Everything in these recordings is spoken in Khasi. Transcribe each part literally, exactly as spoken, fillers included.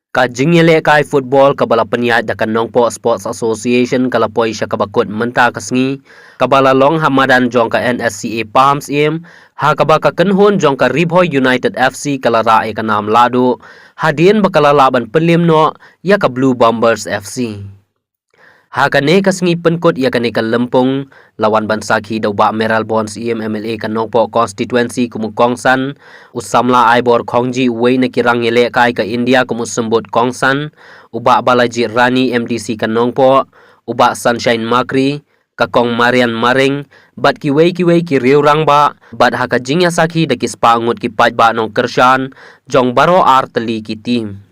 Ka jingïalehkai football kaba la pynïaid da ka Nongpoh Sports Association ka la poi sha kaba kut mynta ka sngi, kaba la long ha madan jong ka N S C A Pahamsyiem, ha kaba ka kynhun jong ka Ri Bhoi United F C ka la rah ïa ka nam lahduh, hadien ba ka la lah ban pynliem noh ïa ka Blue Bombers F C. Ha kane ka sngi pynkut ïa kane ka lympung, la wan ban sakhi da u Bah Mayralborn Syiem M L A ka Nongpoh Constituency kum u kongsan, u samla Aibor Khongjie uwei na ki rangïalehkai ka India kum u symbud kongsan, u Bah Balaji Rani M D C ka Nongpoh, u Bah Sunshine Makri, ka Kong Marian Maring, bad kiwei kiwei ki riew rangbah, bad ha ka jingïasakhi da ki spah ngut ki paidbah nongkyrshan jong baroh ar tylli ki team.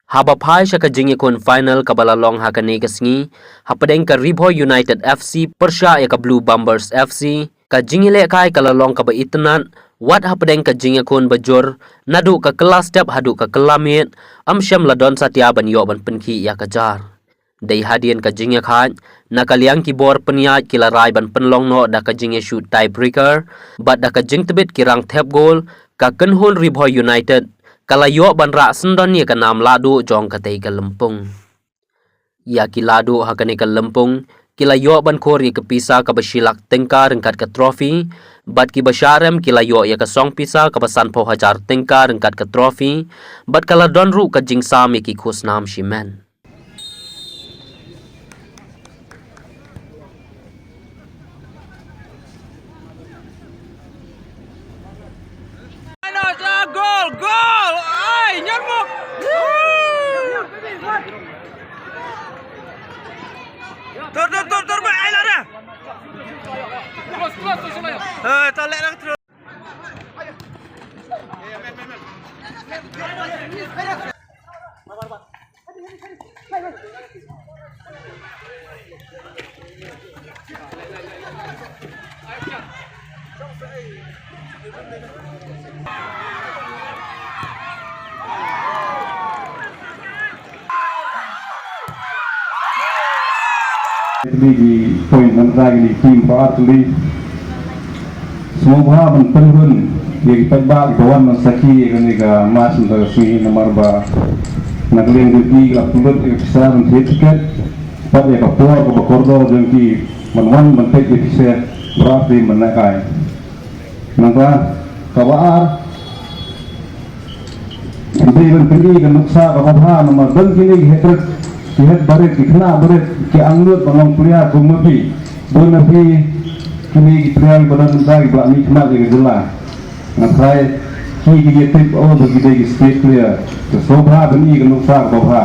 Haba phai sha ka jingïakhun final kaba la long ha kane ka sngi, hapdeng ka Ri Bhoi United F C pyrshah ïa ka Blue Bombers F C, ka jingïalehkai ka la long kaba itynnad, wat hapdeng ka jingïakhun bajur, naduh ka kylla step haduh ka kylla miet, ym shym la don satia ban ïoh ban pynkhih ïa ka jar. Dei hadien ka jingïakhaid, na ka liang ki bor pynïaid ki la rai ban pynlong noh da ka jingïashut tiebreaker, bad da ka jingtbit ki rang thep gol, ka kynhun Ri Bhoi United ka la ïoh ban rah syndon ïa ka nam lahduh jong katei ka lympung. Ïa ki lahduh ha kane ka lympung ki la ïoh ban khur ïa ka pisa kaba shi lak tyngka ryngkat ka trophy, bad kiba shah rem ki la ïoh ïa ka song pisa kaba sanphew hajar tyngka ryngkat ka trophy, bad ka la don ruh ka jingsam ïa ki khusnam shimet. Gol, gol! Ai, nyamuk! Tur, tur, tur, tur, ai, lada! Eh, tak lek dah terus. Kine ki point mynta kine ki team ba ar tylli. Sngewbha ban pynhun ïa ki paidbah kiba wan ban sakhi ïa kane ka match mynta ka sngi namar ba na ka liang jong ki la pynlut ïa ka pisa ban thied tiket bad ïa ka por kaba kordor jong ki ban wan ban peit ïa ka pisa ba ar tylli ban lehkai. Nangta kaba ar, dei ban pyni ka nuksa kaba bha namar don kine ki hat-trick, ki hat barit, ki khynnah barit ki angnud ban long player kum ma phi. Bun na phi kine ki player ba don mynta kiba mihkhmat ïa ka jylla. Nga tharai ki ki ïatip o ba ki dei ki state player. Te sngewbha pyni ka nuksa kaba bha.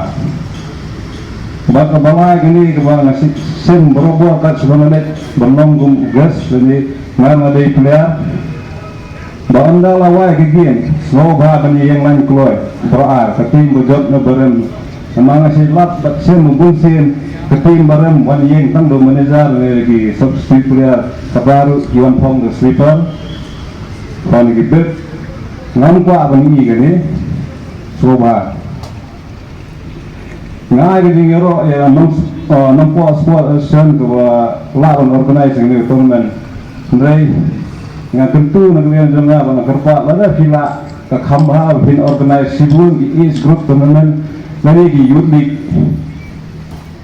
Bad kaba lai kane kaba nga shem barabor kat sha ba nga leit ban long kum u guest lane nga nga dei player. Ba ynda la wai ka game sngewbha ban ïeng lain kloi. Ba ar ka team ba jop na ba rem. Namar nga shu lap bad shem ba bun sien ka team ba rem wan ïeng tang da u manager ne ki substitute player, kata ruh ki wan phong da slipper. Wan ki bit. Ngam kwah ban ïohi kane. Sngewbha. Nga ai ka jingïaroh ïa Nong, uh, Nongpoh Sport Association kaba lah ban organize ïa kane ka tournament. Hynrei nga kyntu na ka liang jong nga ba nga kyrpad lada phi lah ka kham bha ba phin organize shibun ki age group tournament lane ki youth league.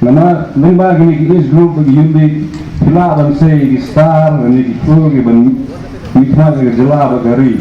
Namar lyngba kine ki age group bad ki youth league phi lah ban sei ki star lane ki khun kiban mihkhmat ïa ka jylla bad ka ri.